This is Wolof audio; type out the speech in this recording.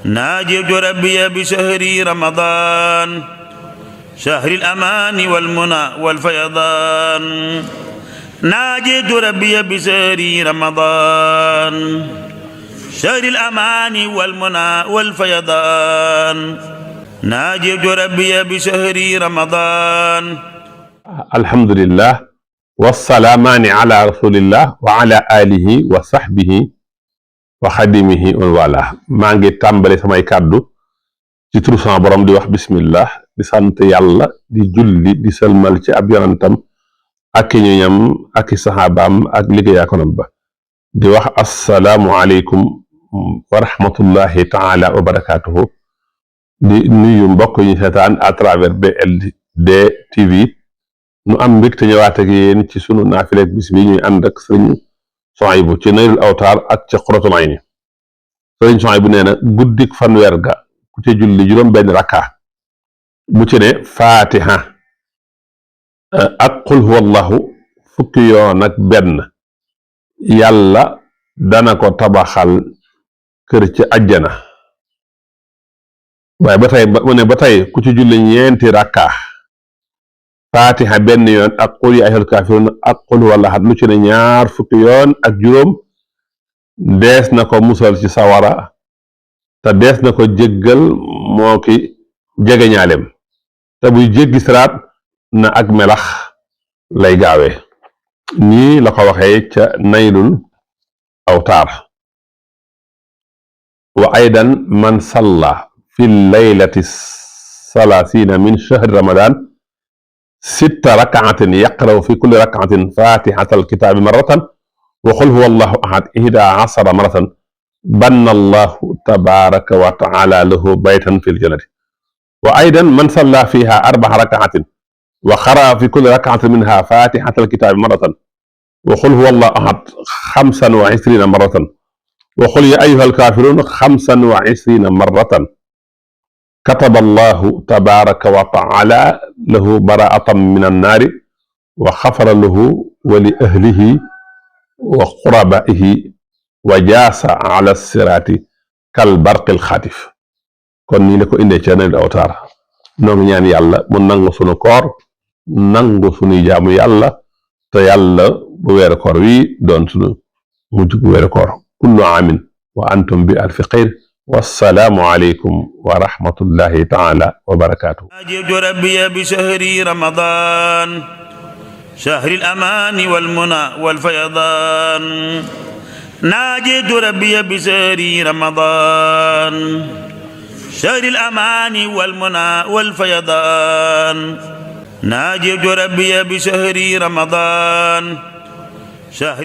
ناجيت ربي بشهر رمضان شهر الأمان والمنى والفيضان ناجيت ربي بشهر رمضان شهر الأمان والمنى والفيضان ناجيت ربي بشهر رمضان. الحمد لله والسلامان على رسول الله وعلى آله وصحبه وخدمه والاه. maa ngi tàmbali samay kàddu ci turu sama borom di wax bismillah di sant yàlla di julli di sëlmal ci ab yonantam ak i ñoñam ak i saxaabaam ak liggéeyaakonam ba di wax assalaamu aleykum wa rahmatullahi taala wa barakaatuhu. di nuyu mbokk ñu seetaan à travers BLD TV. nu am mbégte ñëwaat ak yéen ci sunu naafileeg bis bi ñuy ànd ak sëriñ Souhaïbou ci Naylul Awtaar ak ca Xuratul Ayni. sëriñ Souhaïbou nee na guddik fanweer ga ku ci julli juróom benn rakka bu ci ne faatiha ak qul huwallahu fukki yoon ak benn yàlla dana ko tabaxal kër ci àjjana. waaye ba tey ku ci julli ñeenti rakka faatiha benn yoon ak qul yaa ayyuhal kaafiruun ak qul huwallaahu ahad lu ci ne ñaar fukki yoon ak juróom dees na ko musal ci sawara te dees na ko jéggal moo ki jegeñaaleem te buy jéggi siraat na ak melax lay gaawee. nii la ko waxee ca Naylul Awtaar. wa aydan man salla fi laylati salaasiina min shahri ramadaan ست ركعات يقرأ في كل ركعة فاتحة الكتاب مرة وقل هو الله أحد 11 مرة بنى الله تبارك وتعالى له بيتا في الجنة. وأيضا من صلى فيها 4 ركعات وقرأ في كل ركعة منها فاتحة الكتاب مرة وقل هو الله أحد 25 مرة وقل يا أيها الكافرون 25 مرة كتب الله تبارك وتعالى له براءة من النار وغفر له ولأهله وقربائه وجاس على الصراط كالبرق الخاتف. kon nii la ko indee ca Naylul Awtaar. noo ngi ñaan yàlla mu nangu sunu koor nangu sunu jaamu yàlla te yàlla bu weeru koor wi doon sunu mujj bu weeru koor. kullu aamin wa antum bi alfi xayr. والسلام عليكم ورحمة الله تعالى وبركاته. ناجيت ربي بشهر رمضان شهر الأمان والمنى والفيضان ناجيت ربي بشهر رمضان شهر الأمان والمنى والفيضان ناجيت ربي بشهر رمضان شهر